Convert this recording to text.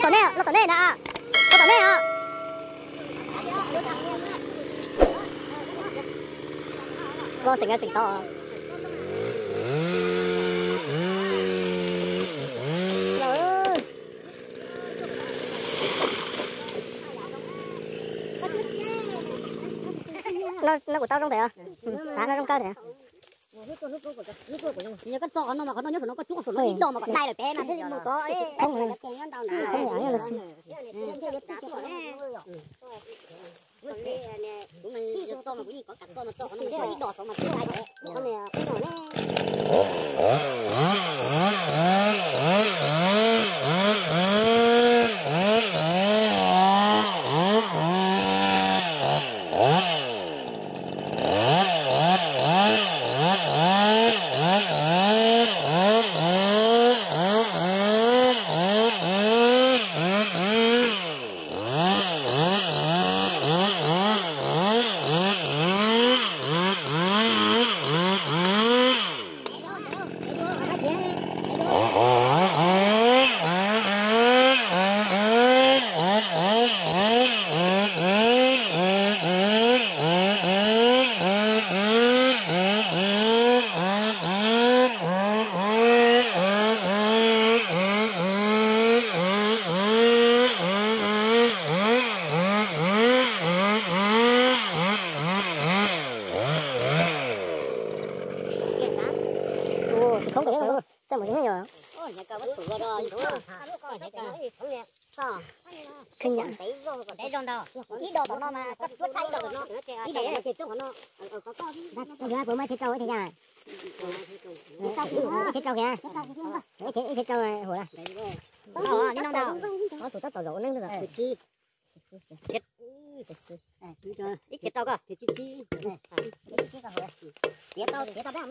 Tom nej, los tom nej na. Los tom nej os. Los seem seem tau. No kuv tau zoo ntawd. Tav no zoo kawg thiab. Yog koj txo qhov no mas qhov no nyob saum no, koj cuab saum no ib do mas kom dai lawm pem mas thiaj li mus tod. Kuv mas yog txo mas kuv yeej kov kam txo mas txo qhov no ib do saud mas cuab dai pem. Tsis khoob kawg, txaj muag tsis nyob yog. Khwb nyiam. Ib do tom no mas koj cuab tag ib do tom no, ib do tom no ces cuab qhov no. Puas muaj ib thiab rau ib thiab yam? Ib thiab rau kiag, ib thiab rau hauv na. Li no ntag, tus tab tom zaum ua neeb. Ib thiab rau koj. Tiav tau, tiav tau,